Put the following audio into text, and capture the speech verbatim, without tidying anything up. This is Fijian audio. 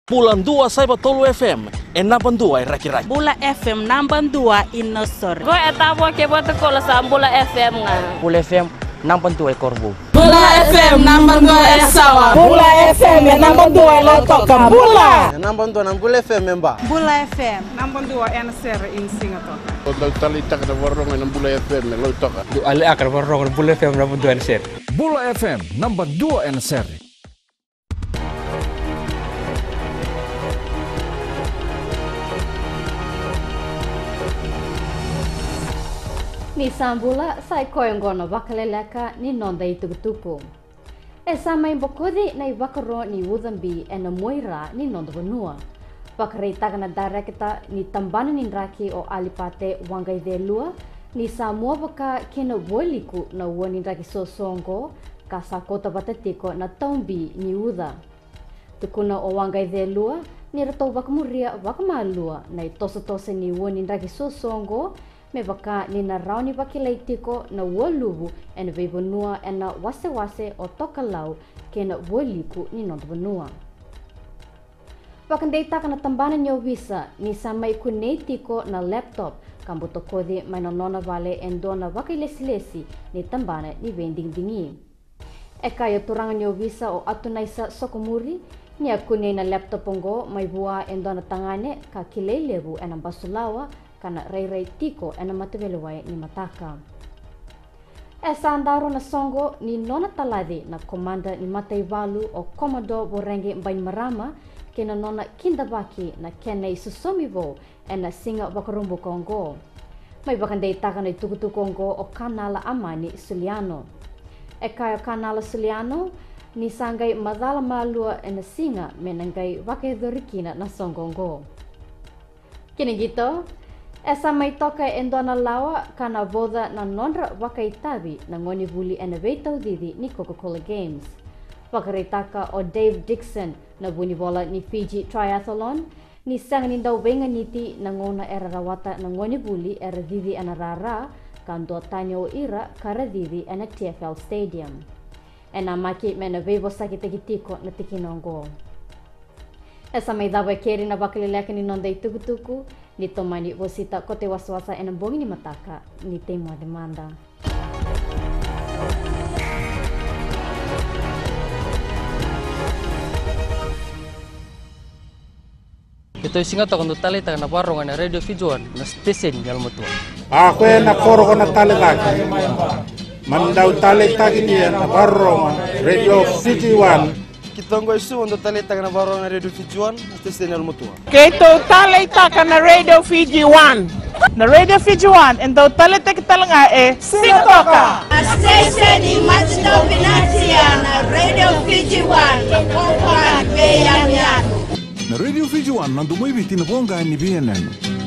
Bula dua saiva tolu F M, e naba dua e Rakiraki. Bula F M naba dua i Nausori. Qo e Tavua kei Vatukoula, sa Bula F M ga. Bula F M naba dua e Korovou. Bula F M naba dua e Sawa. Bula F M e naba dua e Lautoka. Bula. E naba dua na Bula F M e Ba. Bula F M naba dua ena sere i Sigatoka. Au dau taleitaka na vakarorogo ena Bula F M e Lautoka. Dau taleitaka na vakarorogo ena Bula F M naba dua ena sere. Bula F M naba dua ena sere. Ni sa bula, sa i koya oqo na vakaleleka ni noda itukutuku. E sa mai bokoci na ivakaro ni ucabi ena muaira ni noda vanua. Vakaraitaka na dairekita ni tabana ni draki o Alipate Waqaicelua ni sa mua vaka kei na vualiku na ua ni draki soso oqo, ka sa kauta vata tiko na taubi ni uca. Tukuna o Waqaicelua ni ratou vakamuria vakamalua na itosotoso ni ua ni draki soso oqo, me vaka ni na rawa ni vakilai tiko na ua luvu ena veivanua ena wasewase o Tokalau kei na vualiku ni noda vanua. Vakadeitaka na tabana ni ovisa ni sa mai kunei tiko na laptop ka butakoci mai na nona vale e dua na vakailesilesi ni tabana ni veidigidigi. E kaya o turaga ni ovisa o Atunaisa Sokomuri ni a kunei na laptop oqo mai vua e dua na tagane ka kilai levu ena basulawa ka na rairai tiko ena mataveilewai ni mataka. E sa daru na soqo ni nona talaci na komada ni mataivalu o Komodo Voreqe Bainimarama kei na nona kidavaki na kena isosomi vou ena siga Vakaraubuka oqo. Mai vakadeitaka na itukutuku oqo o Kanala Amani Suliano. E kaya o Kanala Suliano ni sa qai macala malua ena siga me na qai vakayacori kina na soqo oqo. Kina qito, e sa mai toka e dua na lawa ka na vauca na nodra vakaitavi na gonevuli ena veitaucici ni Coca-Cola Games. Vakaraitaka o Dave Dixon, na vunivola ni Fiji Triathlon, ni sega ni dau veiganiti na gauna era rawata na gonevuli era cici ena rara, ka duatani o ira ka ra cici ena T F L Stadium. E namaki me na veivosakitaki tiko na tikina oqo. E sa mai cava e keri na vakaleleka ni noda itukutuku, ni tomani Vosita Kotaiwasewase ena bogi ni mataka, ni tei moce mada. Keitou e Sigatoka dau taleitaka na vakarorogo ena Radio Fiji One, na siteseni yalomatua. A koya na koro ko na tale cake, mani dau taleitaki lia na vakarorogo Radio Fiji One. Keitou qo e Suva dau taleitaka na vakarorogo ena Radio Fiji One, na siteseni yalomatua. Keitou taleitaka na Radio Fiji One. Na Radio Fiji One e dau taleitaki tale ga e Sigatoka. Na siteseni matadau vinaka na Radio Fiji One, na voqa ni veiyanuyanu. Na Radio Fiji One, na domo i Viti, na voqa ni veiyanuyanu.